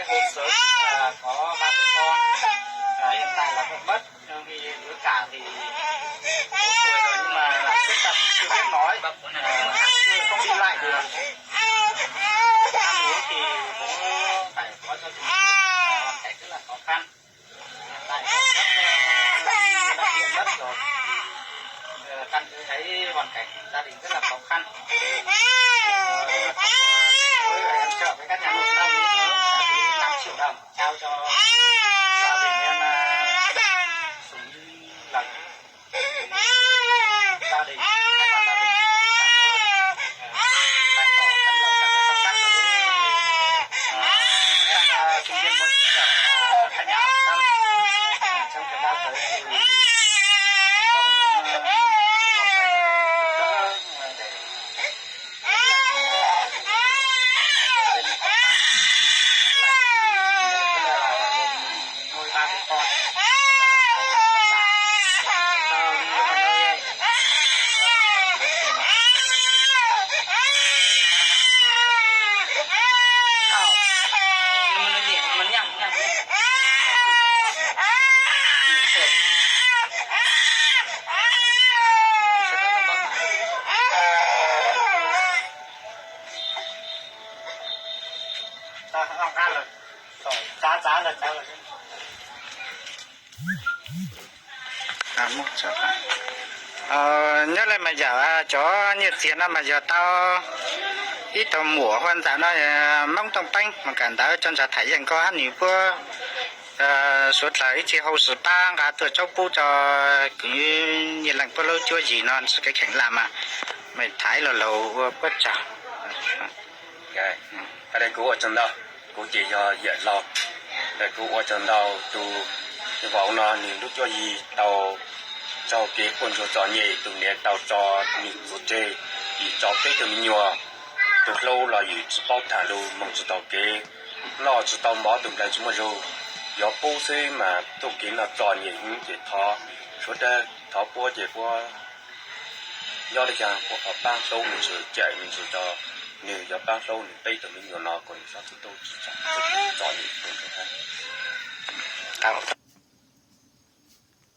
Cô sớm, à, có ba bố con. À, hiện tại là cũng mất, ờ, vì đứa cả thì bốn tuổi rồi nhưng mà khuyết tật chưa biết nói. Ờ, chưa, không đi lại được. Ăn uống thì cũng phải có cho chúng, à, hoàn cảnh rất là khó khăn. Tại cũng rất, ờ, bệnh viện mất rồi. Ờ, căn cứ thấy hoàn cảnh gia đình rất là khó khăn. Ờ, thông qua kết nối và hỗ trợ với các nhà hảo tâm, ờ, năm triệu đồng. Trao cho gia đình em, à, Sùng Lộc. Gia đình, các con gia đình cảm ơn, à, bày tỏ tấm lòng cảm ơn sâu sắc đối với, à, các, à, sinh viên môn tình cảm, à, các nhà hảo tâm, à, trong thời gian tới thì mong, à, mong bày tỏ sự giúp đỡ, à, để Nyob li mas yam cov nyiaj txiag no mas yog tau ib tug muam Huab Ntxawm no, Moob Tooj Peeb mas kawm ntawv tso ntsa thaiv yeej ko hab nws puab suav dlawg ib txhia hauj sim pab nqa tuaj tsaub pub tso kwv Nyiaj Leej puab lub cuab yig no txug kev kheev lam mas mej thaiv los laug ua puab tsaug. Kuv ua tsaug ntau, kuv ces yog Yam Laug, kuv ua tsaug ntau tus vauv no nws lub cuab yig tau raug kev quaj ntsuag txom nyem, tus niam tau tso nws txuas tseg, yim tso peb tug me nyuam, tus hlub los yim tsis paub tham lus, moog tsis taug kev, noj tsis tau mov, tus nplawg tsis muaj zug, yuav pub xwb mas tuaj kev no txom nyem heev ces thov suav dlawg thov puab ces puab nyob li cas puab ho paab hlub me ntsis, cawm me ntsis rau nws, yuav paab hlub nws peb tug me nyuam no kom nws txhob txwm tuaj tsis txom nyem.